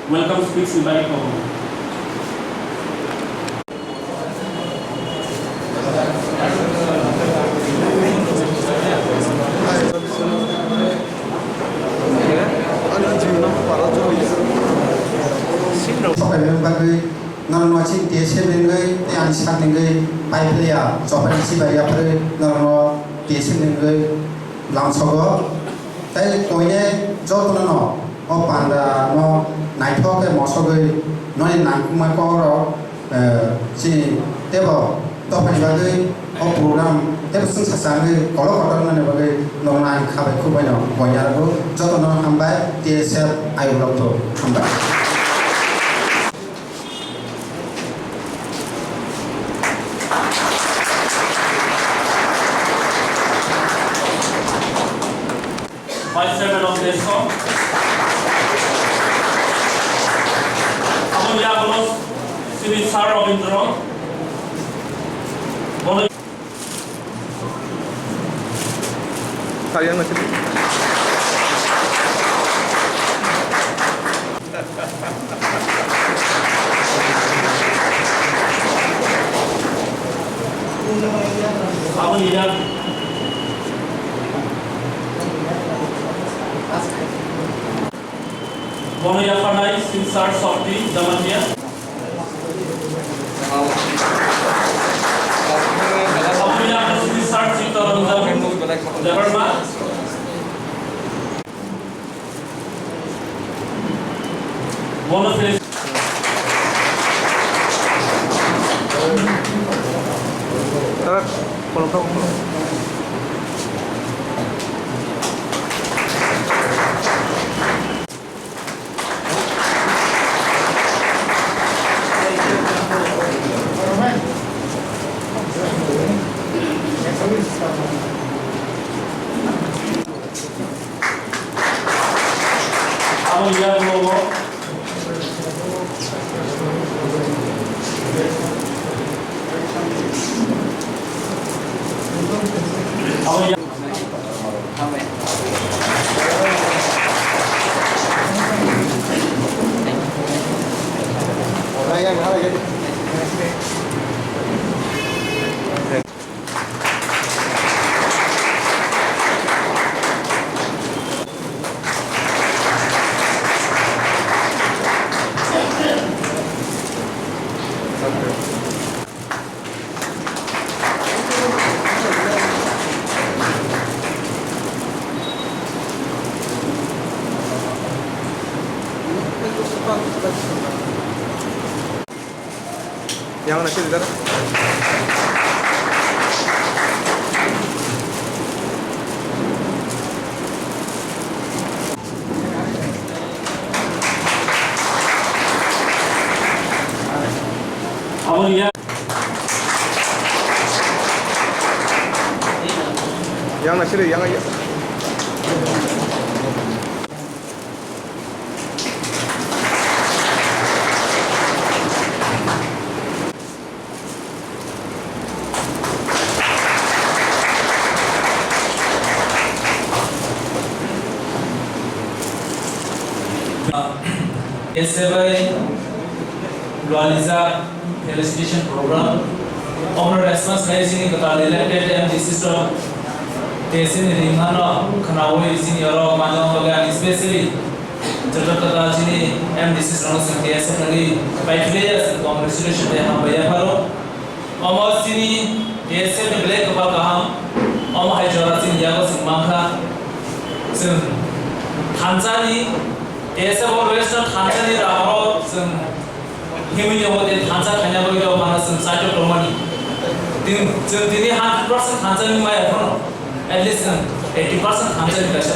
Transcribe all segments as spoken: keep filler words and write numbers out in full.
Welcome speech invite for. Bagwi norokno chini T S F ni wngwi tei ani sak ni wngwi pai phlaiya, chopani chibai yapharwi norokno T S F ni wngwi lamsogo. Tei koine jotono no o panda no naithok khe mosogwi noni nangkukma kok rok, eh, chini tebo dophani bagwi o program tebo chwngsa changwi kolok kotor nani bagwi nokna ang khabai khukbai no koine rwgo. Jotono hambai, T S F ayuk rok to hambai. Vice Chairman of Descom. Aboni yagulo chini Sir Robindro. Bono Kariang na sini. Aboni yak. Bono yapharnai Sir Shakti Jamatia. Aboni yapharnai Sir Chittaranjan Debbarma. Bono finish. Tara, kolom tang. Abo yang nogo. Abo yang Yang na sini dar. Aboni ya. Yang na sini yang ya. S F I Lualijak Felicitation Program. Omo response khai chini kwtal elected M D C rok T S F ni ringmano khwnawi chini oro manjak bagwi ani specially joto kwtal chini M D C rokno chwng T S F nangwi paiphlaiya, chwng congratulation tei hambai yapharo. Omo chini T S F ni belai kwpal kaham. Omo hai jora chini yago chwng mankha. Chwng thansani T S F o Western thansani rao chwng himwi tongo tei thansa khaina bagwi rok phano chwng chaitok tongmani. Tin-, chwng tini hundred percent thansani maya phano at least chwng eighty percent thansani kaisa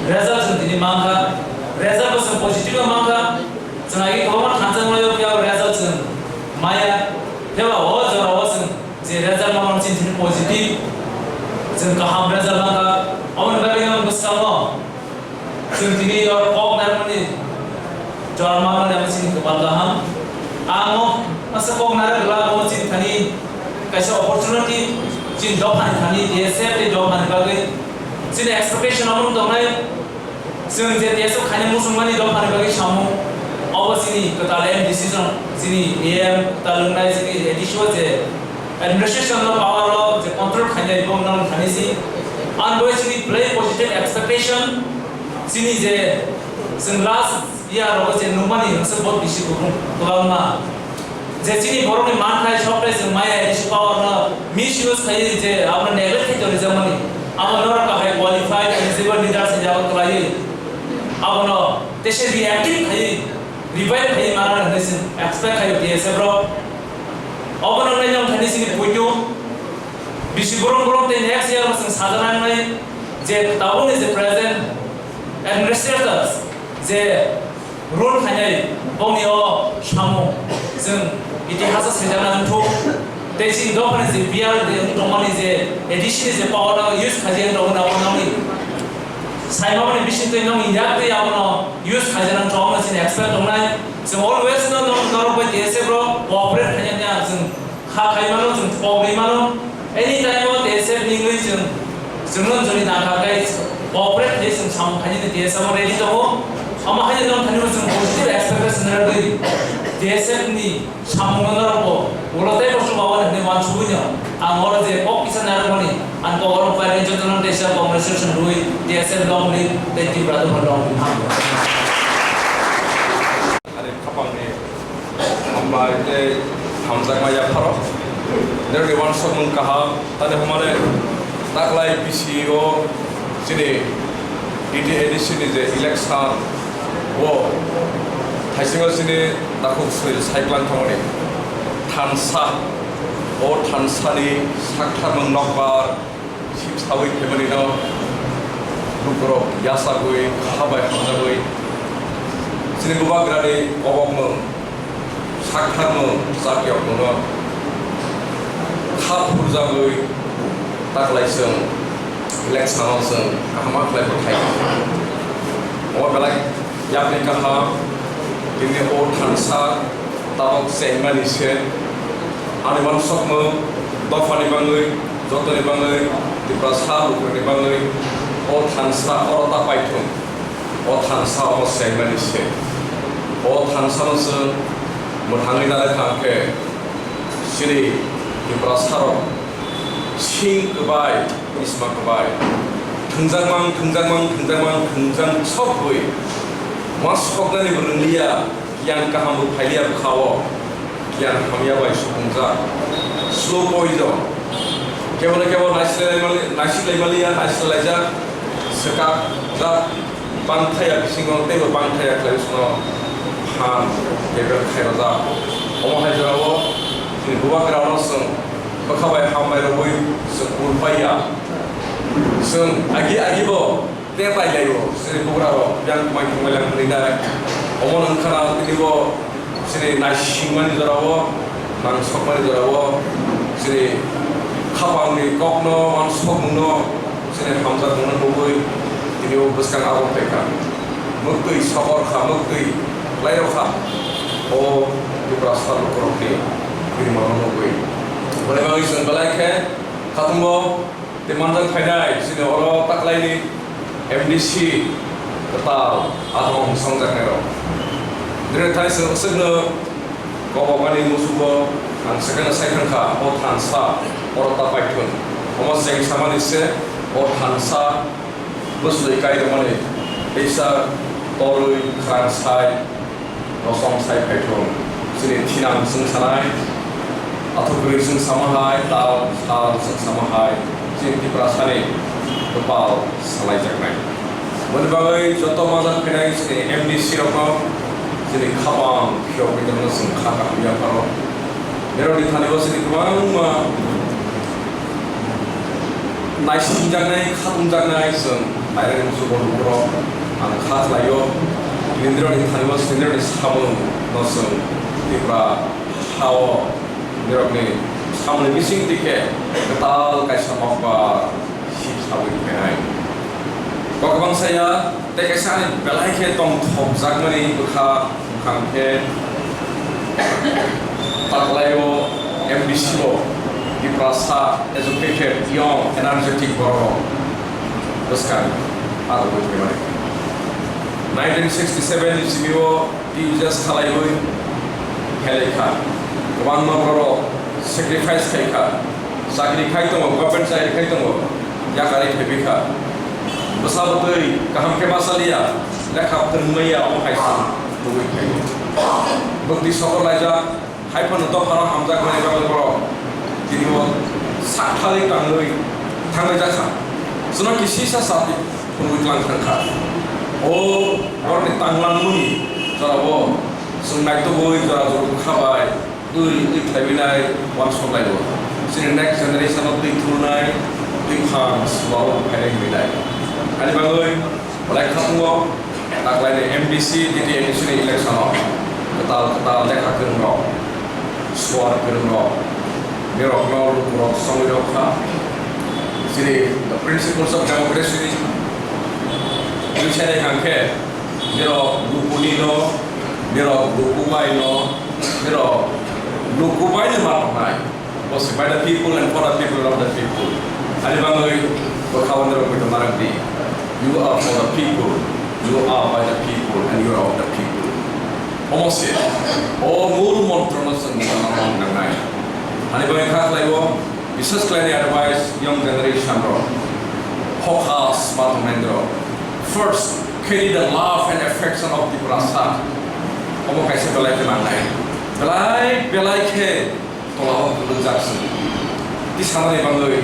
result chwng tini mankha. Result bo chwng positive mankha. Chwng agi kwbangma thansa maya phiya result chwng maya. Phiya ba o jora o chwng je result mano chini thani positive, chwng kaham result mankha. Aboni bagwi ang bwskango chwng tini o kok narwkmani jora manmani ang chini kwpal kaham. Ang o masa kok narwk glak o chini thani kaisa opportunity chini dophani thani T S F ni dophani bagwi chini expectation omo tongnai. Chwng je T S F khaina muchungmani dophani bagwi samung, o Chini kwtal M D C jong, chini A M kwtal wngnai, chini A D C o je administration no power o je control khainai bo nang thani si. Ang bo chini play positive expectation, chini je chwng last year o je nungmani hwnkhe bo bisi kubung kwbangma. Je chini borokni manthai sokthai chwng maya A D C power no misuse khaiwi je abono neglect khai tonijak mani. Abo norok kahai qualified eligible leaders ni jaga kwlaiwi abono tese reactive khaiwi revive khai mana hinwi chwng expect khai T S F rok. Obo nang nai nang thani chini puitu bisi borom borom tei next year chwng sajana nai je tabukni je present administrators je role khainai bongni o samung chwng itihasa saijakna wngthok. Tei chini dophani je bial de wng tongmani je A D C ni je power no use khaijak wng tongmani abo nangni saimamani bisingtwi nangni yak twi abono use khaijak wng tongmani chini expect tongnai. Chwng always no norok bai T S F rok cooperate khainani ang chwng kha khai mano, chwng thok ri mano. Any time o T S F ni wngwi chwng, chwngno chwngni nangkha khe cooperate khe chwng samung khainani T S F o ready tongo. Omo haino norok thani chwng positive expectation rwgwi T S F ni samungno norokbo ulo tei bo chubao hinwi uansugwino ang oro je kok kisa narwkmani ang kok oro phainai jotono teisa congratulation rwui T S F long live tei Tripura Dophani long live. Ani khapangni hambai tei hamjakma yapharo. Nini uansukmung kaham, tani hwnmale taklai B C O chini D T A D C ni je election o thaisingo chini takhuk sui saiklang thangmani thansa, o thansani saktharmung nokbar sip sawi phaimani no bukrok yasagwi kha bai hamjagwi chini bubagrani kobokmung saktharmung chakyokmungno kha phurjagwi taklai chwng election o chwng kaham khlai bo thai. O belai yakni kaham tini o thansa tabok chengmani se ani uansukmung dophani bangwi jotoni bangwi Tiprasa lukurokni bangwi o thansa oro ta paithung. O thansa omo chengmani se. O thansano chwng mwthangwi nalai thang khe chini Tiprasarok sing kwbai, isma kwbai thwngjakmang, thwngjakmang, thwngjakmang, thwngjak sokgwi ma soknani bo rwngliya, yang kaham bo phailiya bwkha-o. Giyan hamya bai supungjak, slow poison. Kebo no kebo naisilai mali-, naisilai maliya, naisilai laijak, swkakjak, bangthaya bisingo teibo bangthaya khlai sano phan kebel khairojak. Omo hai jorao chini bubagrano chwng bwkha bai hambai rwui chwng pul paiya. Chwng agi agi bo Tei bai lai o, chini bugra rok yang mai thung bai lang hwnwi nai. Omo no wngkha na tini bo chini naisingmani jora o, nangsokmani jora o, chini khapang ni kok no, uansukmung no, chini hamjakmung no nugwi tini o bwskang abo phaikha. Mwktwi sokor kha, mwktwi lai rw kha. O Tiprasa lukurok ni bini mano nugwi. Boni bagwi chwng belai khe khatung o. Tei manjak phainai chini oro taklaini M D C kwtal ahong songjaknairok. Bini thani chwng swkno kobokmani musugo ang swkangno sai thangkha, o thansa oro ta paithun. Omo cheng samani se o thansa bwswlwi kai rwmani teisa torwi khwrang sai. Nosong sai phaithung, chini thinang chwng sanai, athukgwrwi chwng sama hai, tal sal chwng sama hai, chini Tiprasani kwpal salaijaknai. Boni bagwi joto majak phainai chini M D C rokno chini khapang phiyokgwi tongno chwng kha kaham yapharo. Nirokni thani bo chini kwbangma naisingjaknai, khatungjaknai chwng mairang muchungo lukurok ang kha khlaio. Nirokni thani bo chini nirokni samungno chwng Tripura ha-o nirokni samungni bising twi khe kwtal kaisa nokbar sip sabwi phainai. Kok kwbang saya tei kaisa ani belai khe tongthokjakmani bwkha. Hwnkhe taklaio M D C o Tiprasa educated, young, energetic borok bwskang aro wngwi phaimani. Nineteen sixty-seven ni simi o T U J S khalaiwi khailai kha. Kwbangma borok sacrifice khai kha. Chakri khai tongo, government chakri khai tongo, yakarwi phaiwi kha. Bwsa bwtwi kaham khe ma chaliya, lekha phwrwngmaya, omo hai se tubui phaio. Bwkti sokol laijak, hai phano dopharok hamjakmani bagwi borok tini o saktharwi tangwi thanglaijak kha. Chwngno kisisa sati phunugwi tlang thang kha. O borokni tanglangmani jorao chwng naitugwi jora jora kha bai. Twi, twi khlaiwi nai, uansuk lai o. Chini next generation o twi thulnai, twi phang swbao phainai hinwi nai. Ani bagwi belai kha tongo, taklaini M D C, D T M D C ni election o kwtal kwtal lekha kwrwng rok, suar kwrwng rok, nirokno lukurok songwi rok kha. Chini the principles of democracy ni twi sanai hwnkhe, nirok lukuni no, nirok lukubai no, Pero luku bai no ma tongnai. Bo se by the people and for the people of the people. Ani bagwi bo khawan rok bai tongma rok di. You are for the people. You are by the people and you are of the people. Omo se. O mul montro no chwng tongma nangnai. Ani bagwi kha khlai o. Bises khlaini advice young generation rok. Focus ma tongnai rok. First, carry the love and affection of Tiprasa. Omo kaisa belai khe nangnai. Belai, belai khe tola o kwrwkjak se. Tei sanani bagwi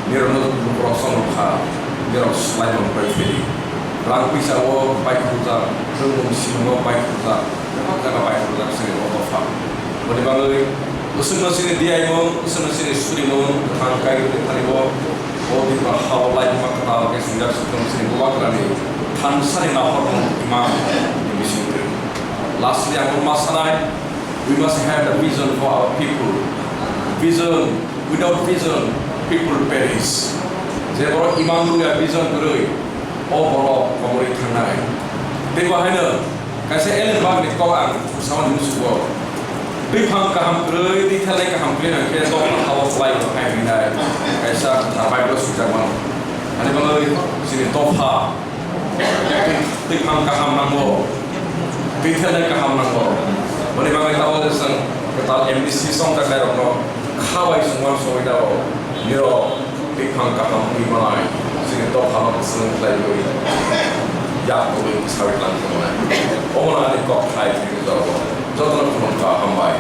nirokno lukurok chongrok kha, nirok swlaimung bai phili. Rang puisa o bai khurjak, rwngmung simung o bai khurjak, bebak jaga bai khurjak se o dopha. Boni bagwi bwswkno chini diyaimung, bwswkno chini surimung, bwthang kaiwi tongphani bo, o Tripura ha o laibuma kwtal khe swijak se tong chini Bubagrani thansani nahormung imang ni bisingtwi. Lastly, ang ma sanai, We must have the vision for our people. Vision, without vision, people perish. Je borok imang nungya vision kwrwi, o borok komorwi thangnai. Tei bo haino kaisa elembak ni kok ang samani musugo. Twiphang kaham kwrwi, twi thelai kaham kwrwi hwnkhe dopha hao khlai bo hai hwnwi nai. Kaisa kwthar Bible swijak mano. Ani bagwi chini dopha twiphang kaham nango, twi thelai kaham nango. Boni bagwi tabok chwng kwtal M D C chongjaknairokno kha bai chwng uansugwi tabok nirok twiphang kaham wngwi manai, chini dophano bwswng khlaiwi yak tongwi bwsawi tlang tongnai. Omono ani kok thai twi jorogo jotono khulumkha, hambai.